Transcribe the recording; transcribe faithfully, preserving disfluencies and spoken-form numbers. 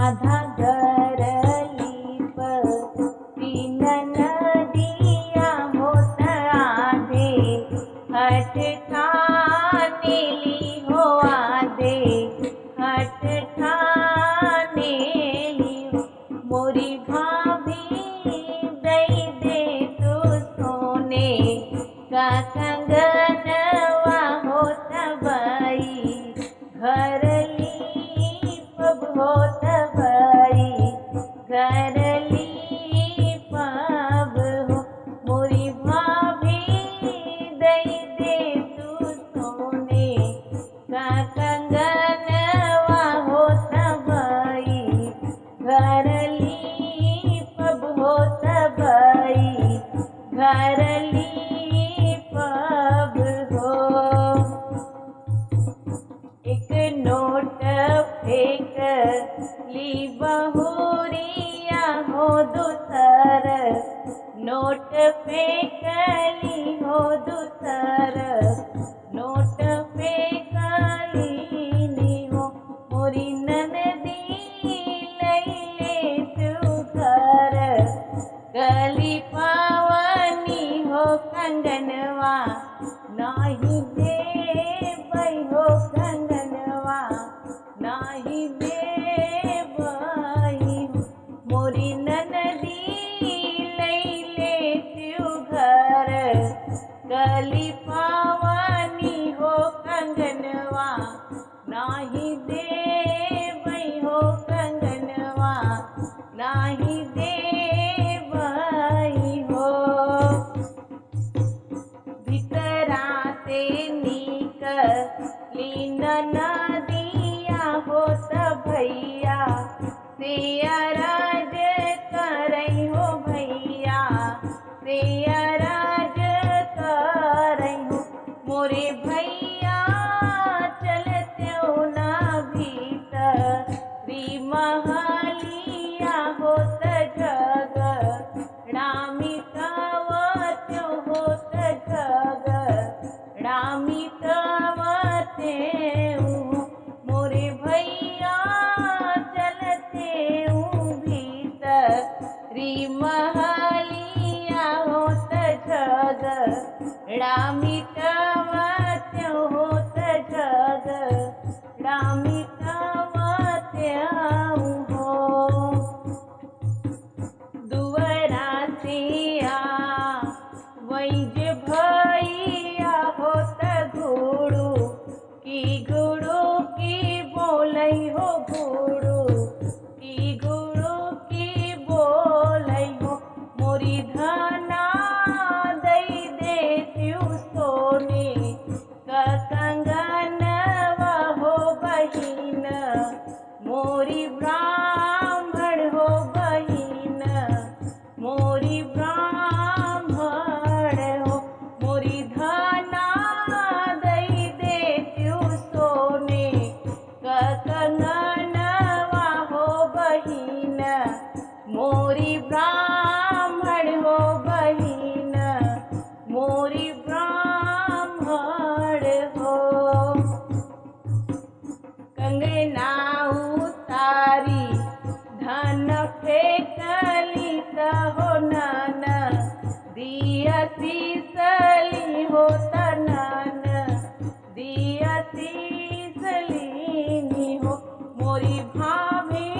आधा गरली पर तीन नदिया होत आधे हठ ठानेली हो, आधे हठ ठानेली हो। मोरी भाभी दई दे तू सोने का कंगनवा होत बाई, घर लीपब होत बाई, घर लीपब हो। मोरी भाभी दई दे तू सोने का कंगनवा होत बाई, घर लीपब होत बाई, घर लीपब हो। एक नोट फेंक ली बहुरिया हो दूसर, नोट फेंक ली हो दूसर, नोट फेंक ली हो। मोरी ननदी लैले तू घर, कली पावनी हो कंगनवा, नाही देबै हो कंगनवा, नाही देबै हो। मोरी ननदी लैले तू घर, कली पावनी हो कंगनवा, नाही देबै हो कंगनवा, नाही देबै हो। भीतरा से निकली ननदिया होत भैया, से अरज करै हो भैया, से अरज करै हो। मोरे भैया चलतेउ ना भीतरी महलिया होत झगड़ा मिटावतेउ होत झगड़ा मिटावतेउ। मोरे भैया चलतेउ भीतरी महलिया होत झगड़ा मिटावतेउ होत झगड़ा मिटावतेउ हो। दुवरा से आवै जे भैया होत घुड़ुकी घुड़ुकी बोलै हो, घुड़ुकी घुड़ुकी बोलै हो। मोरी धना दै देतेउ सोने का कंगनवा हो बहिन, मोरी ब्राह्मण हो बहिन, मोरी ब्राह्मण हो। मोरी धना दै देतेउ सोने का कंगनवा हो बहिन, मोरी ब्राह्मण हो बहिन, मोरी ब्राह्मण हो। कंगना उतारी धन फेंकली त हो ननदिया सीसली हो त ननदिया सीसली हो। मोरी भाभी